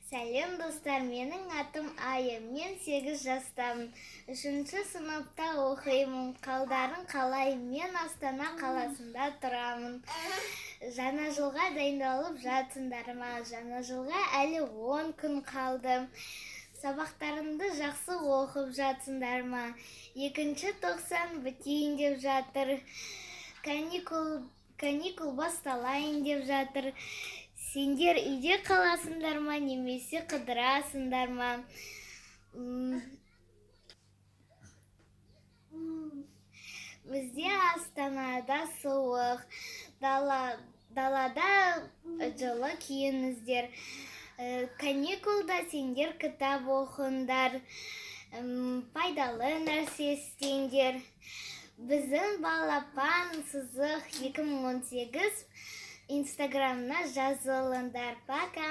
Сәлем, достар! Менің атым Айя, мен 8 жастамын, үшінші сыныпта оқимын. Қалдарың қалай? Мен Астана қаласында тұрамын. Жаңа жылға дайындалып жатсыңдар ма? Жаңа жылға әлі 10 күн қалды. Сабақтарыңды жақсы оқып жатсыңдар ма? Екінші тоқсан бітейін деп жатыр, каникул басталайын деп жатыр. Сендер үйде қаласыңдар ма немесе қыдырасыңдар ма? Бізде Астанада суық, далада жылы киіңіздер. Каникулда сендер кітап оқыңдар, пайдалы нәрсе істеңдер. Біздің балапан сызық 2018 инстаграмына жазылыңдар. Пока!